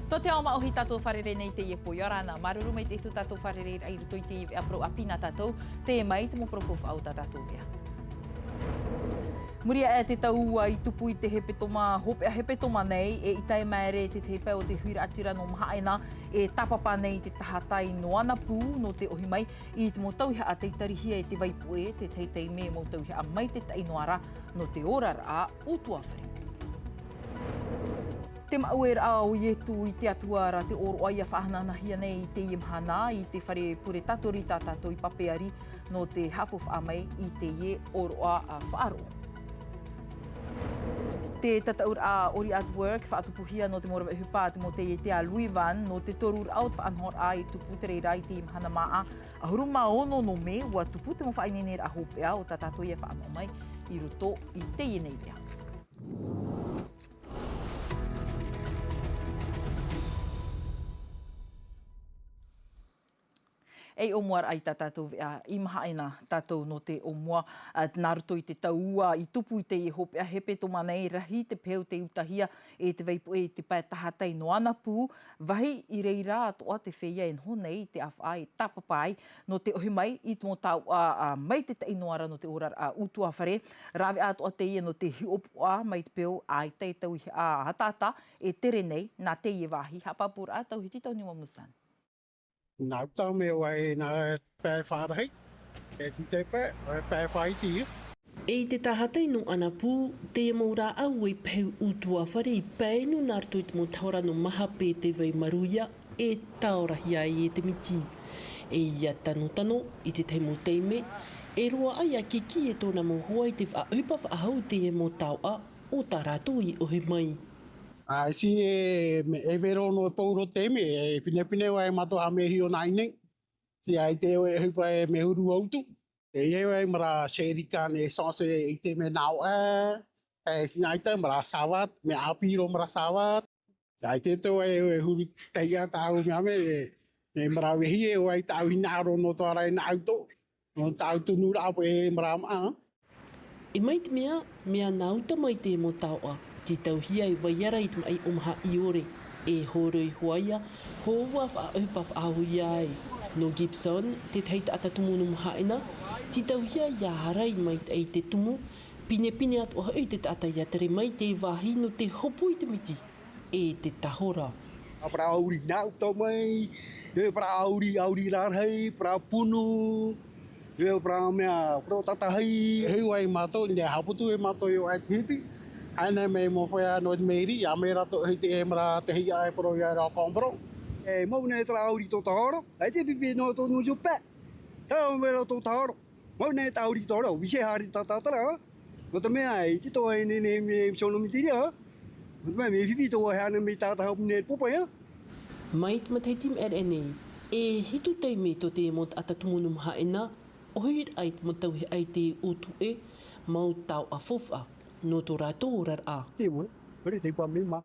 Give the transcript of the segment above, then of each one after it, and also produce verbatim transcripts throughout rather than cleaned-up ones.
Tō te ao māʻohi tātou fārerei nei i teie pō, ʻia ora na, māuruuru maitaʻi tō tātou fārereiraʻa i roto i teie veʻa parau ʻāpī nā tātou, tē mai te mau parau faufaʻa o tā tātou veʻa. Muri aʻe te tau ua i tupu i te hepetoma, hopeʻa hepetoma nei, e ʻita e māere te tahi pae o te huiraʻatira nō Mahaʻena, e tāpapa nei i te tahatai nō Anapū, nō te ʻohi mai i te mau tauihaʻa tei tarihia e te vaipuʻe, te tahi taime mau tauihaʻa maitaʻi noa ra, nō te oraraʻa ʻutuāfare. Te maʻueraʻa o Ietu i te Atua ra te ʻōroʻa ʻia faʻahanahanahia nei i teie mahana i te fare pure Tatori tā tātou i Papeari nō te haʻafaufaʻa mai i teie ʻōroʻa, ā, faʻaroʻo. Te tataʻuraʻa Ori Artwork faʻatupuhia nō te mau rave ʻohipa a te mau taiete a Louis Vuitton nō te toruraʻa o te faʻanahoraʻa i tupu te reira i teie mahana māʻa ʻahuru mā ono nō Mē, ʻua tupu te mau faʻaineineraʻa hopeʻa o tā tātou ʻia faʻanaho mai i roto i teie nei veʻa. E ʻōmuaraʻa i tā tātou veʻa i Mahaʻena tātou nō te ʻōmua, ā, nā roto i te tau ua i tupu i teie hopeʻa hepetoma nei, rahi te peu tei utahia e te vaipuʻe i te pae tahatai nō Anapū, vāhi i reira atoʻa te feiā e noho nei i te ʻāfaʻa e tāpapa ai, nō te ʻohi mai i te mau tauʻa, ā, maitaʻi noa ra nō te oraraʻa ʻutuāfare, rāveʻa atoʻa teie nō te hiʻopoʻa mai te peu ʻaita e tauihaʻa ataata e tere nei, nā teie vāhi, haʻapāpūraʻa tauhiti Tony Wamusan. Nā uta me ʻoe nā pae fārahi, e tī te pae, e pae fāiti. E i te tahatai nō Anapū, te mau rāʻau e pahiu ʻutuāfare i pae inu nā roto i te mau tahora nō Mahape te vai maruia, e taorahia ai e te miti. E ʻia tanotano, i te tahi mau taime, e roaʻa ʻia kikī e tōna mau hoa i te faʻaʻohipa faʻahou i te mau tauʻa o tā rātou i ʻohi mai. ʻAita e, me, e vero nō e pau roa te mea, e pinepine ʻoe mātou haʻamea hiʻo nā ʻiʻinei. Tē ʻite ʻoe e ʻohipa e mea huru ʻoutou. E ʻia ʻoe mara sherry can e sauce e ʻite mea nā ʻoe, e, e, tē nā ʻite mara savate, mea ʻāpī roa mara savate. ʻAita e tō e, e huru taiʻa tāʻu mea me, e, e mara vehi e ʻoe tāʻu hinaʻaro nō tō ara e nā ʻoutou. Nō tāʻu tunuraʻa paʻi e mara maʻa. E mai te mea, mea nā uta mai te mau tauʻa, tītauhia e vai ra i te maʻi ʻōmaha ʻiore, e hōroi hoʻi ia, hoʻi ʻua faʻaʻohipa faʻahou ia ai. Nō Gibson, te tahi taʻata tumu nō Mahaʻena, tītauhia ʻia harai maitaʻi te tumu, pinepine atoʻa hoʻi te taʻata ʻia tere mai te vāhi nō te hopu i te miti e te tahora. A parau ʻauri nā uta mai, e parau ʻauri, ʻauri rarahi, parau punu, e parau mea, parau tatahi. E hui ai mātou, nē haʻaputu e mātou i ʻō ʻae te hiti. Haere mai mau feiā nō te meri, ʻia mai rātou hiti e mara te hiʻa e parau ia rā kōmoro. E mau nei te ʻauri tō tahora, ʻaita e pipi nō tō nū jupe. Tau mai rā tō tahora. Mau nei te ʻauri tō rā, vise haere tātātara, ā. Nō te mea, i te tō ai nei, nei, me sono mitiria, ā. Nō te mea, me pipi tō ai hana me tātaha pune popa, ā. Mai te matahiti maʻere nei, e hitu taime tō te mau taʻata tumu nō Mahaʻena, ʻohiraʻa i te mau tauihaʻa i te ʻutuʻe, mau tauʻa faufaʻa, nō tō rātou oraraʻa. Te mau, pere te pa me ma.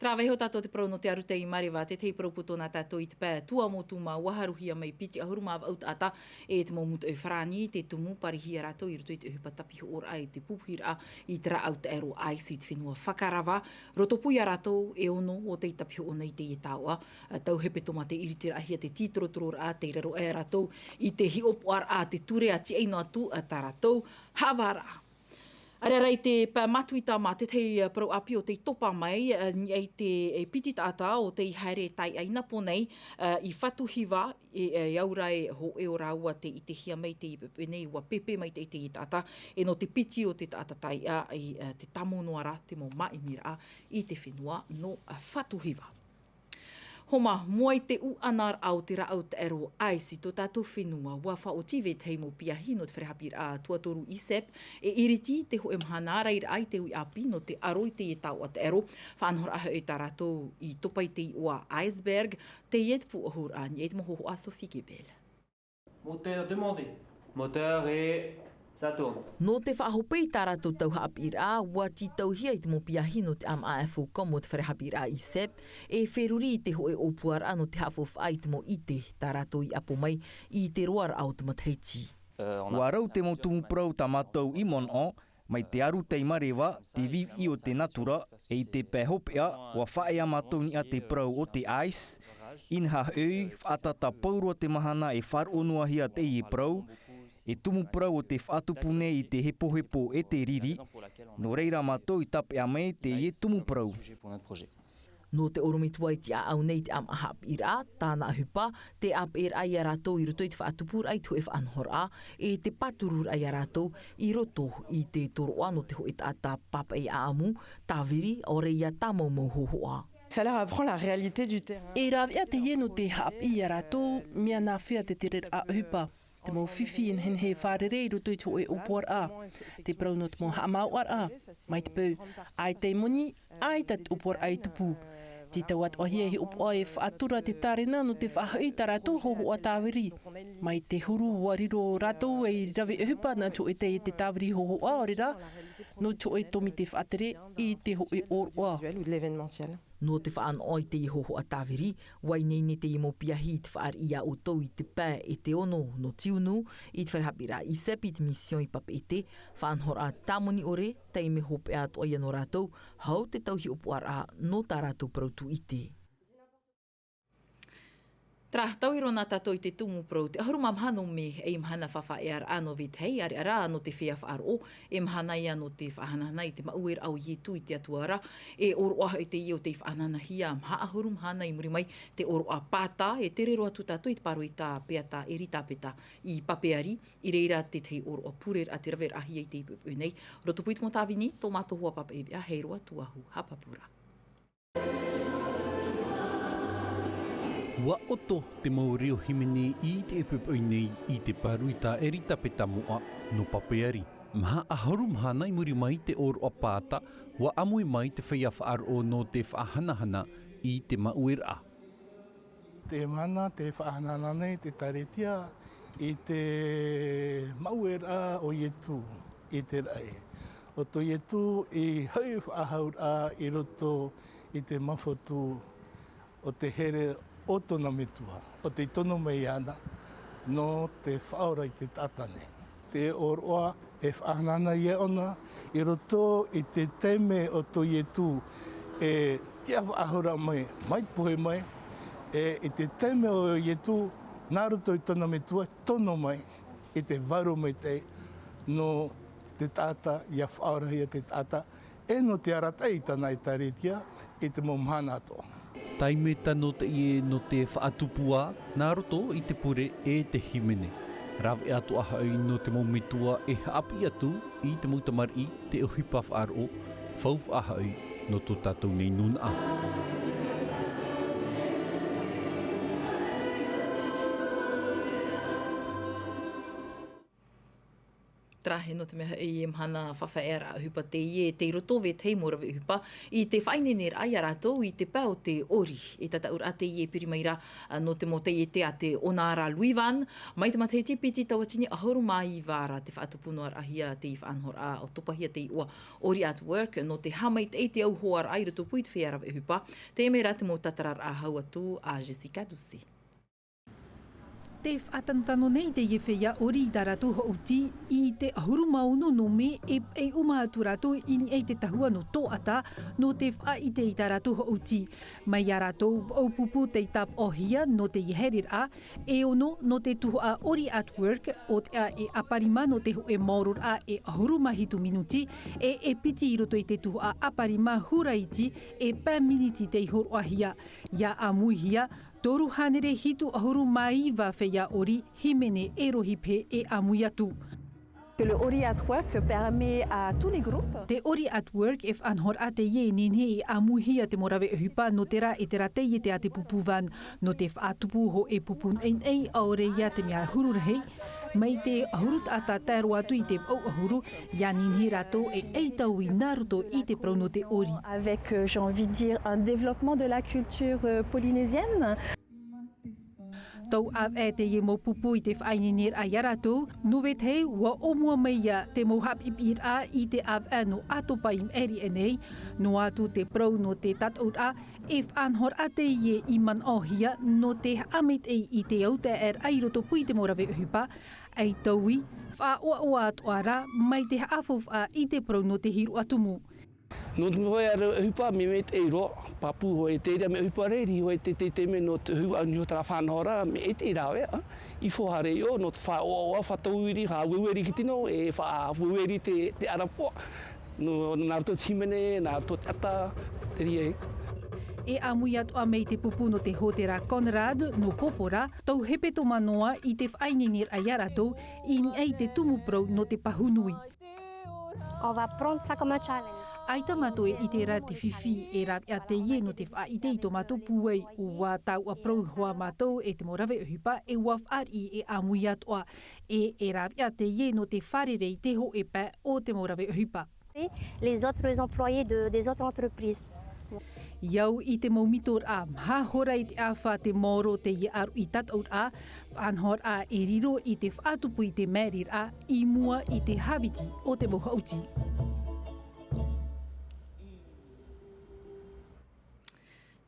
Terā vaiho tātou te parau nō te aru tei Mareva, te tahi parau poto nā tātou i te pae tuamotu mā ua haruhia mai piti ʻahuru mā vaʻu taʻata e te mau mūtoʻi farāni, te tumu, parihia rātou i roto i te ʻohipa tapihoʻoraʻa i te pupuhiraʻa i te rāʻau taʻero ice i te fenua Fakarava. Rotopū ia rātou e ono o tei tapihoʻo nei teie tauʻa, tau hepetoma tei iritiraʻahia te tītorotororaʻa, tei raro aʻe rātou i te hiʻopoʻaraʻa, te ture a tiʻai noa atu tā rātou haʻavāraʻa. ʻAreʻa rā i te pae Matuita mā te tahi parau ʻāpī o tei topa mai, ā, i te, e, piti taʻata o tei haere e taiʻa i nā pō nei, ā, i Fatuhiva, e, e, e au ra e hōʻē o rāua tei ʻitehia mai i teie pēpē nei, ʻua pēpē mai te, i teie taʻata, e nō te piti o te taʻata taiʻa, i, ā, te tāmau noa ra te mau māʻimiraʻa i te fenua nō, ā, Fatuhiva. Homa, mua i te ʻuʻanaraʻa o te rāʻau taʻero ice i tō tātou fenua, ʻua faʻaoti vetahi mau piahi nō te fare haʻapiʻiraʻa tuatoru ICEP, e iriti te hōʻē mahana rairaʻa i te uʻi ʻāpī nō te aro i teie tauʻa taʻero, faʻanahoraʻa hoʻi tā rātou i topa i te iʻoa iceberg, teie te pūʻohuraʻa, i te mau hōhoʻa a Sophie Gebel. Moteur demandé. Moteur et ça tourne. Nō te faʻahope i tā rātou tau haʻapiʻiraʻa, ʻua tītauhia i te mau piahi nō te ʻāmaʻa FOCOM o te fare haʻapiʻiraʻa ICEP, e feruri i te hōʻē ʻōpuaraʻa nō te haʻafaufaʻa i te mau ʻite, tā rātou i ʻapo mai i te roaraʻa o te matahiti. ʻUa rau te mau tumu parau tā mātou i manaʻo, Mai te aru tei mareva, te viviʻi o te natura, e i te pae hopeʻa, ua faʻaea mātou niʻa te parau o te ice, inaha hoʻi, faʻatata pauroa te mahana e faʻaroʻo noa hia teie parau, e tumu parau o te faʻatupu nei i te hepohepo e te riri, nō reira mātou i tāpeʻa mai teie tumu parau. Nō te ʻorometua i tiʻaʻau nei te ʻāmaʻa haʻapiʻiraʻa, tāna ʻohipa, te ʻāpeʻeraʻa ia rātou i roto i te faʻatupuraʻa i te hōʻē faʻanahoraʻa, e te pāturuʻraʻa ia rātou i roto i te tōroʻa nō te hōʻē taʻata pāpaʻi ʻāʻamu, tāviri, ʻaore ia tāmaumau hōhoʻa. Ça leur apprend la réalité du terrain. E rāveʻa teie nō te haʻapiʻi ia rātou, mea nā hea te tereraʻa ʻohipa. Te mau fifi e nehenehe e fārerei i roto i te hōʻē ʻōpuaraʻa. Te parau nō te mau haʻamāuʻaraʻa. Mai te peu, ʻaita i moni, ʻaita te ʻōpuaraʻa i tupu. Te tau atoʻa hia e hiʻopoʻa e faʻatura te tārena nō te faʻahoʻi i tā rātou hōhoʻa tāviri. Mai te huru ua riro rātou ei rave ʻohipa nā te hōʻē tei e te tāviri hōhoʻa, ʻaore rā, nō te hōʻē tōmite faʻatere i te hōʻē ʻōroʻa. Nō te faʻanaho i teie hōhoʻa tāviri, ʻua ineine teie mau piahi i te fāriʻi ia ʻoutou i te pae e te ono nō Tiunu, i te fare haʻapiʻiraʻa ISEP i te Mission i Papeʻete, faʻanahoraʻa tāmoni ʻore, taime hopeʻa atoʻa ia nō rātou, hau te tau hiʻopoʻaraʻa nō tā rātou parau tūʻite. Terā, tau i roto na tātou i te tumu parau, te ʻahuru mā maha nō Mē, ei mahana faʻaearaʻa nō Vetahi, ʻāreʻa rā nō te feiā faʻaroʻo, e mahana ia nō te faʻahanahana i te maueraʻa o Ietu i te Atua ra, e ʻōroʻa hoʻi teie o tei faʻahanahana hia maha ʻahuru mahana i muri mai, te ʻōroʻa Pāta, e tere roa atu tātou i te pāroita Peata Eritapeta i Papeari, i reira tētahi ʻōroʻa pureraʻa tei raveraʻahia i teie poʻipoʻi nei, roto pū i te mau tāvini, tō mātou hoa pāpaʻi veʻa, hei roa atu Ahu Hapapura. ʻUa ʻoto te mau reo hīmene i teie poʻipoʻi nei i te pāroita Eritapeta Moʻa nō Papeari. Maha ʻahuru mahana i muri mai te ʻōroʻa Pāta, ʻua ʻāmui mai te feiā faʻaroʻo nō te faʻahanahana i te maueraʻa. Te mahana, tē faʻahanahana nei te Ēkālesia i te maueraʻa o Ietu i te raʻi. ʻO tō Ietu i hoʻi faʻahauraʻa i roto i te mafotu o te here o tōna metua, ʻo tei tono mai iāna nō te faʻaora i te taʻata nei. Te ʻōroʻa e faʻahanahana ia ʻōna i roto i te taime o tō Ietu e tiʻa faʻahou mai, mai te pohe mai, e i te taime o Ietu, nā roto i tōna metua, tono mai i te vārua maitaʻi nō te taʻata, ʻia faʻaorahia te taʻata, e nō te arataʻi i tāna ʻĒkālesia i te mau mahana atoʻa. Taime tano teie nō te faʻatupu ā, nā roto i te pure e te hīmene. Rāveʻa atoʻa hoʻi nō te mau metua e haʻapiʻi atu i te mau tamariʻi te ʻohipa faʻaroʻo, faufaʻa hoʻi nō tō tātou nei nūnaʻa. Terā, nō te mea hoʻi e mahana faʻaearaʻa ʻohipa teie, tei roto Vetahi mau rave ʻohipa i te faʻaineineraʻa ia rātou i te pae o te ʻori. E tataʻuraʻa teie e piri mai ra, ā, nō te mau taiete a te ʻōnara Louis Van, mai te matahiti piti tauatini ʻahuru mā iva ra tē faʻatupu noa ra hia te faʻanahoraʻa ʻo topahia te iʻoa ʻOri at Work, nō te haʻamaitaʻi i te auhoaraʻa i roto pū i te feiā rave ʻohipa, teie mai ra te mau tātararaʻa hau atu a Jessica Doucet. Tē faʻatanotano nei teie feiā ʻori i tā rātou hōʻē oti i te ʻahuru mā ono nō Mē e, e ʻuma atu rātou i niʻa i te tahua nō Tōʻata nō te faʻaʻite i tā rātou hōʻē oti. Mai iā rātou vaʻu pupu tei tāpaʻohia nō teie haereraʻa, e ono nō te tuhaʻa ʻOri at Work, ʻo te ʻā e ʻaparima nō te hōʻē maororaʻa e ʻahuru mā hitu minuti, e, e piti i roto i te tuhaʻa ʻaparima hura iti e pae miniti tei hōroʻahia. ʻIa ʻāmuihia toru hānere hitu ʻahuru mā iva feiā ʻori, hīmene e rohi pehe e ʻāmui atu. Que le Ori at Work permet à tous les groupes. Te ʻOri at Work e faʻanahoraʻa teie e nehenehe e ʻāmuihia te mau rave ʻohipa nō terā e terā taiete a te pupu Van, nō te faʻatupu hōʻē pupu naʻinaʻi ʻaore ia te mea huru rahi. Mai te ʻahuru taʻata tae roa atu i te vaʻu ʻahuru, ʻia nehenehe rātou e ʻaitau i nā roto i te parau nō te ʻori. Avec, euh, j'ai envie de dire, un développement de la culture, euh, polynésienne. Tau ʻāvaʻe teie mau pupu i te faʻaineineraʻa iā rātou, nō Vetahi ʻua ʻōmua mai ia te mau haʻapiʻiraʻa i te ʻāvaʻe nō ʻĀtopa i maʻiri aʻe nei, noa atu te parau nō te tataʻuraʻa, e faʻanahoraʻa teie i manaʻohia nō te haʻamaitaʻi i te autaeaʻeraʻa i roto pū i te mau rave ʻohipa, ʻAi taui, faʻaʻoaʻoa atoʻa rā, mai te haʻafaufaʻa i te parau nō te hiroʻa tumu. Nō te mea hoʻi ʻohipa mea maitaʻi roa, pāpū hoʻi te reira mea ʻohipa reri, hoʻi te, te, te mea nō te huaʻa niho terā faʻanahoraʻa, mea maitaʻi rāveʻa, i fō haere ʻo, nō te faʻaʻoaʻoa, faʻatauiri, faʻaueue i te tino, e faʻaueue i te, te ʻarapoʻa. Nō, nā roto te hīmene, nā roto te ʻata, te reira. E ʻāmui atoʻa mai te pupu nō te hōtēra Conrad, nō Pōpōra, tau hepetoma noa i te faʻaineineraʻa ia rātou, i niʻa i te tumu parau nō te pahū nui. On va prendre ça comme un challenge. ʻAita mātou e ʻite ra te fifi e rāveʻa teie nō te faʻaʻite i tō mātou pūai, ʻua tāuʻa parau hoʻi mātou e te mau rave ʻohipa, e ʻua fāriʻi e ʻāmui atoʻa, e, e rāveʻa teie nō te fārerei i te hōʻē pae o te mau rave ʻohipa. Les autres employés de, des autres entreprises. I au i te mau mitoraʻa, maha hora i te ʻāfa te maoro teie ʻāruʻi tataʻuraʻa, faʻanahoraʻa e riro i te faʻatupu i te maereraʻa, i mua i te hāpiti o te mau haʻuti.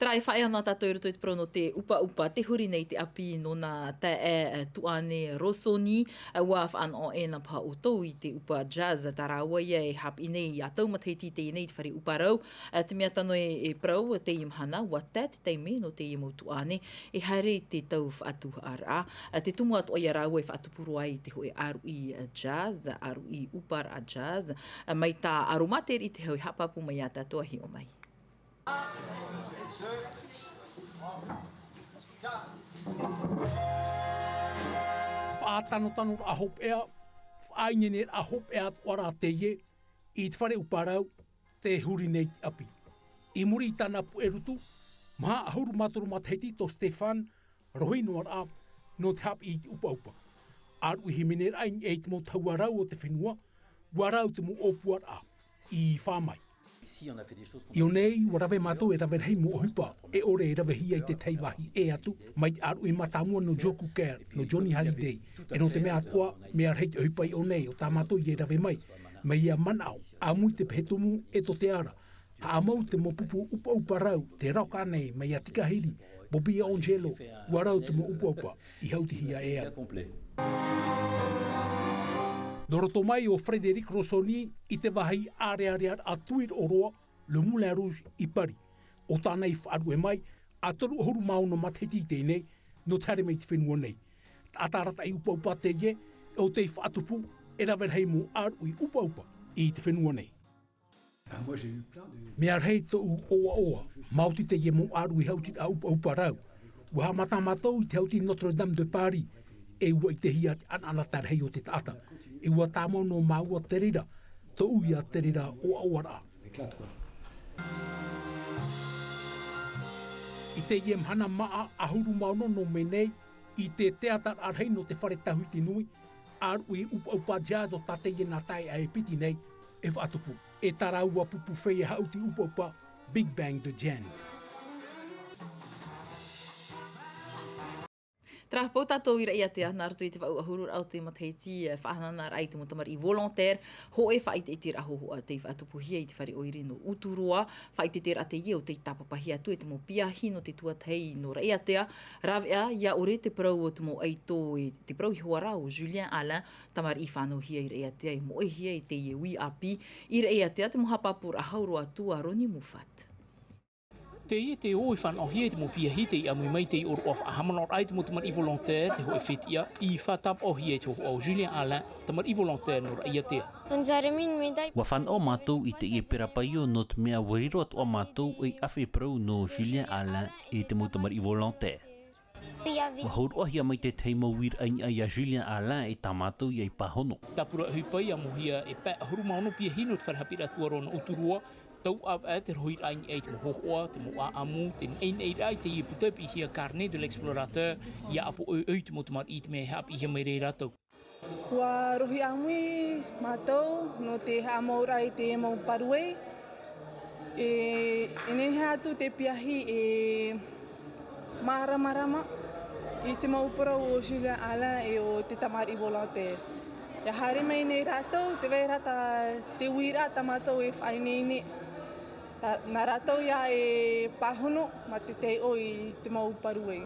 Terā e faʻaea ana tātou i roto i te parau nō te ʻupaʻupa, tē huri nei te ʻapi nō nā taeaʻe, e, tuʻāne Rosoni, e, ʻua faʻanaho ʻē nā paha ʻoutou i te ʻupa jazz, tā rāua ia e haʻapiʻi nei i tō mātou matahiti i teie nei i te fare ʻupa rau, e, te mea tano e, e parau, teie mahana, ʻua tae te taime nō teie mau tuʻāne, e haere i te tau faʻatuhaʻaraʻa, e, te tumu atoʻa ia rāua e faʻatupu roa ai i te hōʻē ʻāruʻi, e, jazz, ʻāruʻi ʻuparaʻa jazz, e, mai tā Aroma Tere i te hau e haʻapāpū mai ia tātou a hiʻo mai. Faʻatanotanoraʻa hopeʻa, faʻaineineraʻa hopeʻa atoʻa rā teie, i te fare ʻupa rau, tē huri nei te ʻapi. I muri i tāna puʻerutu, maha ʻahuru mā toru matahiti tō Stéphane, rohi noa rā, nō te haʻapiʻi i te ʻupaʻupa. ʻĀruʻi hīmeneraʻa i niʻa i te mau tahua rau o te fenua, ʻua rau te mau ʻōpuaraʻa, i fā mai. I ʻō nei, ʻua rave mātou e rave rahi mau ʻohipa, e ʻore e ravehia i te tahi vāhi ʻē atu, mai te ʻāruʻi mātāmua nō Joe Cocker, nō Johnny Hallyday, e nō te mea atoʻa, mea rahi te ʻohipa i ʻō nei, ʻo tā mātou ia e rave mai, mai ia manaʻo, ʻāmui te pehe tumu, e tō te ara, haʻamau te mau pupu ʻupaʻupa rau, te rock ʻānei, mai ia Tika Hiri, Bobby Angelo, ʻua rau te mau ʻupaʻupa, i haʻutihia e au. Nō roto mai ʻo Frédéric Rosoni i te vāhi ʻārearea tuiroʻo roa, Le Moulin Rouge i Paris. ʻO tāna i faʻaruʻe mai, ʻa toru ʻahuru mā ono matahiti i teie nei, nō te haere mai i te fenua nei. Taʻata arataʻi ʻupaʻupa teie, ʻo tei faʻatupu, e rave rahi mau ʻāruʻi ʻupaʻupa i te fenua nei. Mea rahi tōʻu ʻoaʻoa, maoti teie mau ʻāruʻi haʻutiraʻa ʻupaʻupa rau. ʻUa haʻamata mātou i te haʻuti Notre-Dame de Paris, e ʻua ʻitehia te ʻanaʻanatae rahi o te taʻata. E ʻua tāmau noa māua te reira, tōʻu ia te reira ʻoaʻoaraʻa. I teie mahana māʻa ʻahuru mā ono nō mē nei, i te teataraʻa rahi nō te fare tauhiti nui, ʻāruʻi ʻupaʻupa jazz ʻo tā teie nā taeaʻe e piti nei, e faʻatupu. E tā rāua pupu feiā haʻuti ʻupaʻupa, Big Bang de Jazz. Terā pau tātou i Raʻiātea, nā roto i te vaʻu ʻahururaʻa o te matahiti, e, faʻahanahana ai te mau tamariʻi volontaire, hōʻē faʻaʻiteʻiteraʻa hōhoʻa tei faʻatupuhia i te fare ʻoire nō Uturoa, faʻaʻiteʻiteraʻa teie ʻo tei tāpapahia atu e te mau piahi nō te tuatahi nō Raʻiātea, rāveʻa ia ʻore te parau o te mau ʻaito e te parau iho ā rā ʻo Julien Alain, tamariʻi fānauhia i Raʻiātea e moʻehia i teie uʻi ʻāpī, i Raʻiātea te mau haʻapāpūraʻa hau roa atu a Roni Muffat. Teie te ʻō i fānauhia i te mau piahi tei ʻāmui mai tei ʻōroʻa faʻahaʻamanaʻoraʻa i te mau tamariʻi volontaire te hōʻē fetiʻa i faʻatapaʻohia i te hōhoʻa o Julien Alain, tamariʻi volontaire nō Raʻiātea. ʻUa fānaʻo mātou i teie pera paio nō te mea ʻua riro atoʻa mātou ei ʻāfē parau nō Julien Alain e te mau tamariʻi volontaire. ʻUa hōroʻahia mai te tahi mau uiraʻa i niʻa ia Julien Alain e tā mātou ia i pāhono. Tāpura ʻohipa i ʻamuhia e pae ʻahuru mā ono piahi nō te fare haʻapiʻiraʻa tuaroa nō Uturoa, tau ʻāvaʻe te rohiraʻa i niʻa i te mau hōhoʻa, te mau ʻāʻamu, te neʻineʻiraʻa i teie puta e piʻihia Carnet de l'explorateur, ʻia ʻapo ʻoiʻoi te mau tamariʻi i te mea e haʻapiʻihia mai ra ia rātou. ʻUa rohi ʻāmui mātou nō te haʻamauraʻa i te mau pāruʻi. E, e nehenehe atu te piahi e māramarama i te mau parau o Julien Alain e o te tamariʻi volontaire. ʻIa haere mai nei rātou, tē vai ra te uiraʻa tā mātou e faʻaineine. Tā, nā rātou ia e pāhono mā te taiʻo i te mau pāruʻi.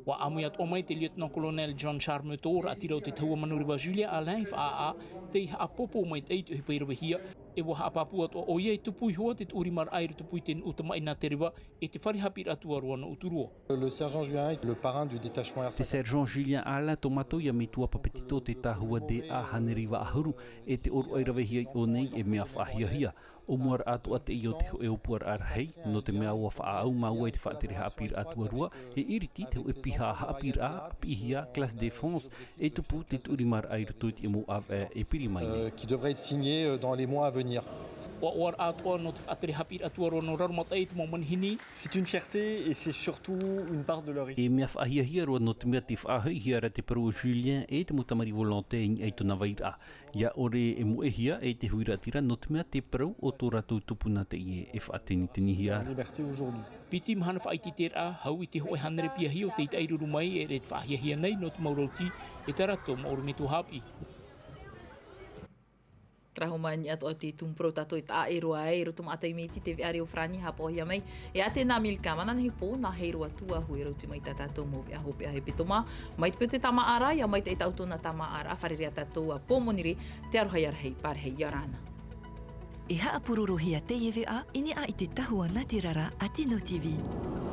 Ua ʻāmui atoʻa mai te lieutenant-colonel Jean-Charles Meutot, raʻatira o te tahua manureva Julien Alain, i faʻaʻā tei haʻapōpō maitaʻi i te ʻohipa i ravehia. E ua haʻapāpū atoʻa ʻoia e tupu iho ā te tuʻurimaraʻa i roto pū i te nuʻu tamaʻi nā te reva, e te fare haʻapiʻiraʻa tuarua nō Uturoa. Le sergent Julien est le parrain du détachement Te R cinq. Sergent Julien Alain tō mātou ia metua papetito o te tahua D A hānere iva ʻahuru, e te ʻōroʻa i ravehia i ʻō nei e mea faʻahiahia. ʻO mua raʻa atoʻa teie o te hōʻē ʻōpuaraʻa rahi, nō te mea ʻua faʻaau māua i te faʻatere haʻapiʻiraʻa tuarua, e ʻiriti te hōʻē piha haʻapiʻiraʻa, piʻihia, classe défense, e tupu te tuʻurimaraʻa i roto i te mau ʻāvaʻe e piri mai nei. Euh, qui devrait être signé, euh, dans les mois à venir. ʻUa ʻoaʻoaraʻa atoʻa nō te faʻatere haʻapiʻiraʻa tuarua nō Raromataʻi i te mau manihini. C'est une fierté et c'est surtout une part de leur histoire. E mea faʻahiahia roa nō te mea tē faʻahoʻihia ra te parau o Julien e te mau tamariʻi volontaires i niʻa i tōna vairaʻa. ʻIa ʻore e moʻehia e te huiraʻatira nō te mea te parau o tō rātou tupuna teie e faʻatenitenihia ra. Liberté aujourd'hui. Piti mahana faʻaʻiteraʻa, hau i te hōʻē hānere piahi o te taʻiruru mai e rave faʻahiahia nei nō te mau rauti e tā rātou mau ʻorometua haʻapiʻi. Terā hoʻi mai niʻa atoʻa te tumu parau tātou e taʻa ʻē roa ai, i roto maʻa taime iti te veʻa reo farāni haʻapaʻohia mai e Atena Milka. Māna nei pō, nā hei roa atu ā, ʻua rauti mai tā tātou mau veʻa hopeʻa hepetoma, mai te peu o te tāmāʻaraʻa, ʻia maitaʻi tāʻu tōna tāmāʻaraʻa, fārerei ā tātou ā Pōmonire, te aroha ʻia rahi, pārahi ʻia ora na. E haʻapurorohia teie veʻa i niʻa i te tahua nātirara a Tino T V.